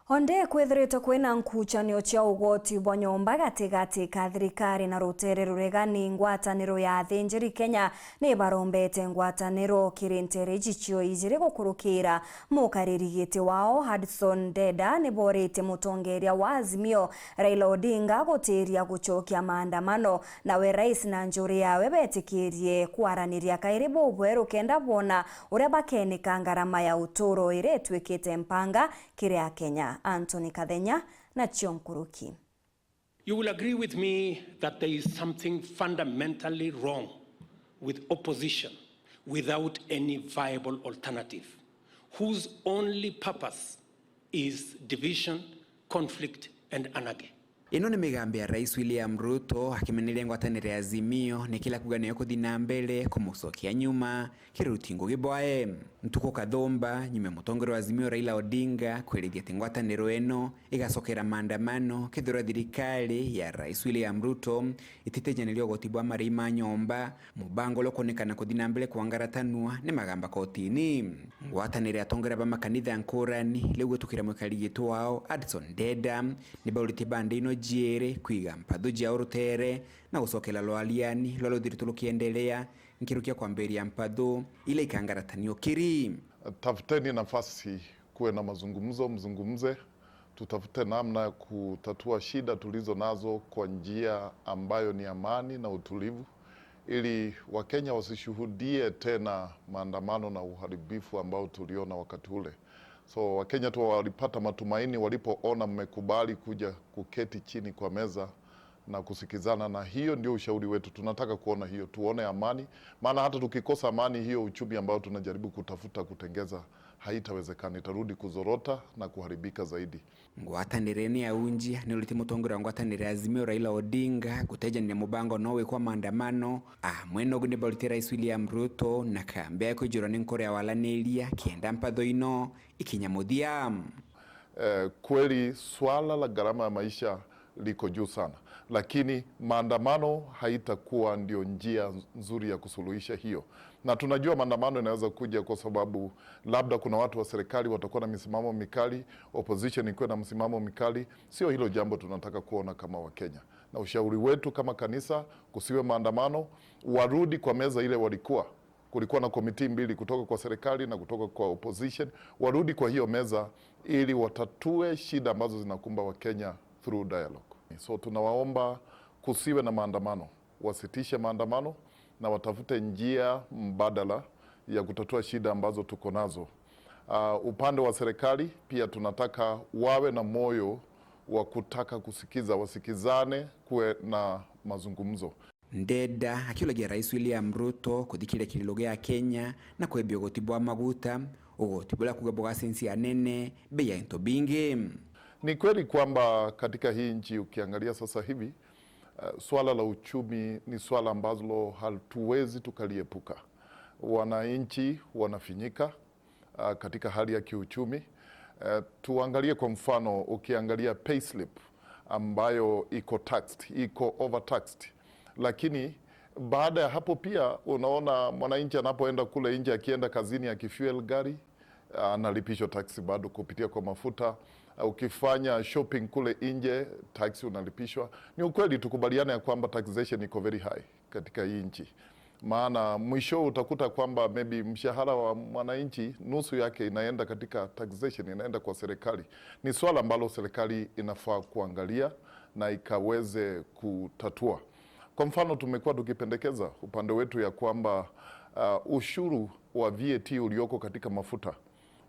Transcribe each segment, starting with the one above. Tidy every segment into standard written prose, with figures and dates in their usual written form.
Onde kwithiritwe kwina nkuchanio cia ugoti bwa nyomba gatigati ka thirikari na rutere ruregani ngwataniro ya athinjiri Kenya ni barombete ngwataniro kirintere jicio ijiri gukurukira mukariri giti wao Hudson Deda ni borite mutongeria wa Azimio Raila Odinga gutiria guchokia maandamano nawe rais na njuri yawe betikirie kwaraniria kairi bubweru kenda bona uria bakenika ngarama ya uturo iria itwikite mpanga kiria Kenya. Anthony Kathenya na Chionkuruki. You will agree with me that there is something fundamentally wrong with opposition without any viable alternative, whose only purpose is division, conflict, and anarchy. Ino ni migambo ya Rais William Ruto akimeneria ngwataniro ya Azimio ni kila kuga niyo kuthi na mbere kumucokia nyuma kiruti ngugi bwae ntuko kathumba nyuma mutongoria wa Azimio Raila Odinga kwirithia ati ngwataniro ino igacokera maandamano kethirwa thirikari ya Rais William Ruto ititejanĩria ugoti bwa marĩhi ma nyomba mubango uria ukonekana kuthi na mbere kwangaratanua ni magamba kotini. Ngwataniro ya atongoria ba makanitha nkurani riu gwitukira mwikari gitu wao Addison Deda ni bauritie bande ino jiere kwiga mpatho jia urutere na gucokela lwaliani lwa ruthiritwo rukiendelea nkirukia kwambiria mpatho ila ikangaratanio kiri. Tafuteni nafasi, kuwe na mazungumzo, mzungumze, tutafute namna ya kutatua shida tulizo nazo kwa njia ambayo ni amani na utulivu, ili Wakenya wasishuhudie tena maandamano na uharibifu ambao tuliona wakati ule. So Wakenya tu walipata matumaini walipoona mmekubali kuja kuketi chini kwa meza na kusikizana, na hiyo ndio ushauri wetu. Tunataka kuona hiyo, tuone amani, maana hata tukikosa amani hiyo, uchumi ambao tunajaribu kutafuta kutengeza haitawezekana, itarudi kuzorota na kuharibika zaidi. Ngwataniro ni ya unjia ni uliti mutongoria wa ngwataniro ya Azimio Raila Odinga gutejania mubango no wikwa maandamano mwena ogu ni bauritie Rais William Ruto na kambe ya kwijurwa ni nkoro ya walaniria kienda mpatho ino ikinya muthia. Kweli swala la gharama ya maisha liko juu sana, lakini maandamano haitakuwa ndio njia nzuri ya kusuluhisha hiyo. Na tunajua maandamano inaweza kuja kwa sababu labda kuna watu wa serikali watakuwa na misimamo mikali, opposition ikiwa na msimamo mikali. Sio hilo jambo tunataka kuona kama Wakenya. Na ushauri wetu kama kanisa, kusiwe maandamano, warudi kwa meza ile walikuwa. Kulikuwa na komiti mbili kutoka kwa serikali na kutoka kwa opposition, warudi kwa hiyo meza ili watatue shida ambazo zinakumba Wakenya through dialogue. So tunawaomba kusiwe na maandamano, wasitishe maandamano na watafute njia mbadala ya kutatua shida ambazo tuko nazo. Upande wa serikali pia tunataka wawe na moyo wa kutaka kusikiza, wasikizane, kuwe na mazungumzo. Ndeda akiulagia Rais William Ruto kuthikiria kirilo gia Kenya na kwembia ugoti bwa maguta ugoti buria kuga bwa anene bei ya into bingi. Ni kweli kwamba katika hii nchi ukiangalia sasa hivi, swala la uchumi ni swala ambalo hatuwezi tukaliepuka. Wananchi wanafinyika katika hali ya kiuchumi. Tuangalie kwa mfano, ukiangalia payslip ambayo iko taxed, iko overtaxed, lakini baada ya hapo pia unaona mwananchi anapoenda kule nje, akienda kazini, akifuel gari analipishwa taxi bado kupitia kwa mafuta. Ukifanya shopping kule nje taxi unalipishwa. Ni ukweli tukubaliane ya kwamba taxation iko very high katika hii nchi, maana mwisho utakuta kwamba maybe mshahara wa mwananchi nusu yake inaenda katika taxation, inaenda kwa serikali. Ni swala ambalo serikali inafaa kuangalia na ikaweze kutatua. Kwa mfano, tumekuwa tukipendekeza upande wetu ya kwamba ushuru wa VAT ulioko katika mafuta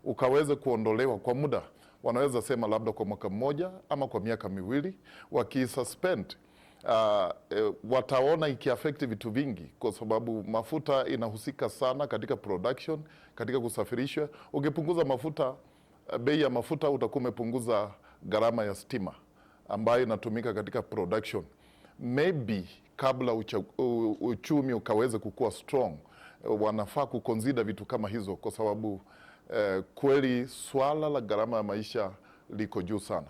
ukaweze kuondolewa kwa muda. Wanaweza sema labda kwa mwaka mmoja ama kwa miaka miwili. Wakisuspend, wataona ikiaffect vitu vingi, kwa sababu mafuta inahusika sana katika production, katika kusafirisha. Ukipunguza mafuta, bei ya mafuta, utakuwa umepunguza gharama ya stima ambayo inatumika katika production. Maybe kabla uchumi ukaweze kukua strong, wanafaa kuconsider vitu kama hizo, kwa sababu kweli swala la gharama ya maisha liko juu sana.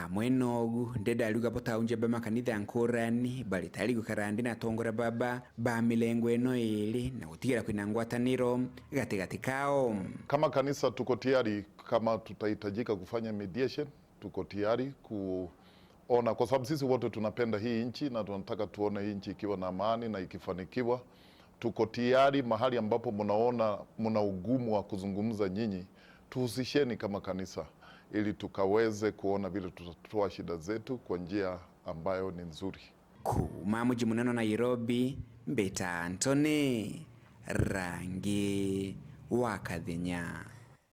Mwena ogu Ndeda aliuga botaunje ba makanitha nkurani bali tayari gukara ndi na tongora baba ba milengo eno ili na gutigira kwina ngwataniro gatigati kao. Kama kanisa tuko tayari, kama tutahitajika kufanya mediation, Tuko tayari kuona, kwa sababu sisi wote tunapenda hii nchi na tunataka tuone hii nchi ikiwa na amani na ikifanikiwa. Tuko tayari mahali ambapo mnaona mna ugumu wa kuzungumza nyinyi, tuhusisheni kama kanisa ili tukaweze kuona vile tutatoa shida zetu kwa njia ambayo ni nzuri. Kuma muji munene Nairobi, Mbita Antony, Rangi wa Kathenya.